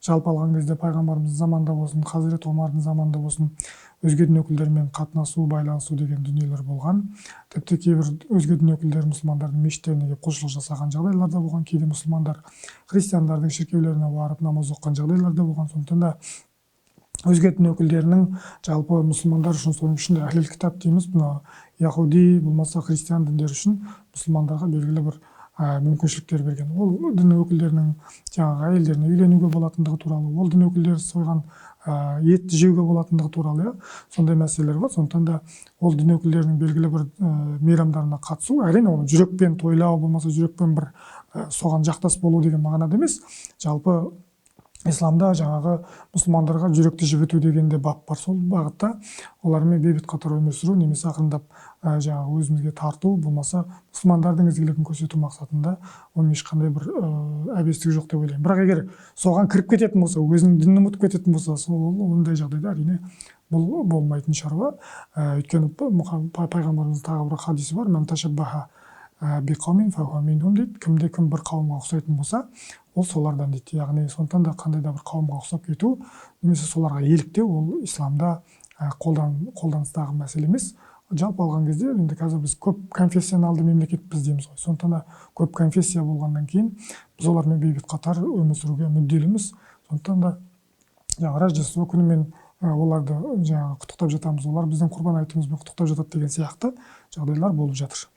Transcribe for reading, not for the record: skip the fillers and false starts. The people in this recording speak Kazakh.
Жалпы алған кезде, пайғамбарымыздың заманында болсын, Хазірет Омардың заманында болсын, өзге дін өкілдерімен қатынасу, байланысу деген дүниелер болған. Тіпті кейбір өзге дін өкілдері мұсылмандардың мешіттеріне келіп құлшылық жасаған жағдайлар да болған. Кейде мұсылмандар христиандардың шіркеулеріне барып намаз оқыған жағдайлар да болған. Сондықтан да өзге дін өкілдерінің жалпы мұсылмандар үшін, соның ішінде әхлил кітап дейміз, мына яхуди болмаса христиан діндері үшін мұсылмандарға белгілі бір мүмкіншіліктер берген. Ол дін өкілдерінің жаңағы әйелдеріне үйленуге болатындығы туралы, ол дін өкілдері сойған етті жеуге болатындығы туралы, иә, сондай мәселелер бар. Сондықтан да ол дін өкілдерінің белгілі бір мейрамдарына қатысу, әрине, оны жүрекпен тойлау болмаса жүрекпен бір соған жақтас болу деген мағынада емес. Жалпы исламда жаңағы мұсылмандарға жүректі жібіту деген де бап бар. Сол бағытта олармен бейбіт қатар өмір сүру немесе ақырындап жаңағы өзімізге тарту болмаса мұсылмандардың ізгілігін көрсету мақсатында оның ешқандай бір әбестігі жоқ деп ойлаймын. Бірақ егер соған кіріп кететін болса, өзінің дінін ұмытып кететін болса, сол ондай жағдайда, әрине, бұл болмайтын шаруа. Өйткені пайғамбарымыздың тағы бір хадисі бар: «Мән ташаббаха биқауми фахуа минхум» дейді. Кімде кім бір қауымға ұқсайтын болса, ол солардан дейді. Яғни сондықтан да қандай да бір қауымға ұқсап кету немесе соларға еліктеу, ол исламда қолданыстағы мәселе емес. Жалпы алған кезде, енді қазір біз көп конфессионалды мемлекетпіз дейміз ғой. Сондықтан да көп конфессия болғаннан кейін біз олармен бейбіт қатар өмір сүруге мүдделіміз. Сондықтан да жаңағы Рождество күнімен оларды жаңағы құттықтап жатамыз, олар біздің Құрбан айтымызбен құттықтап жатады деген сияқты жағдайлар болып жатыр.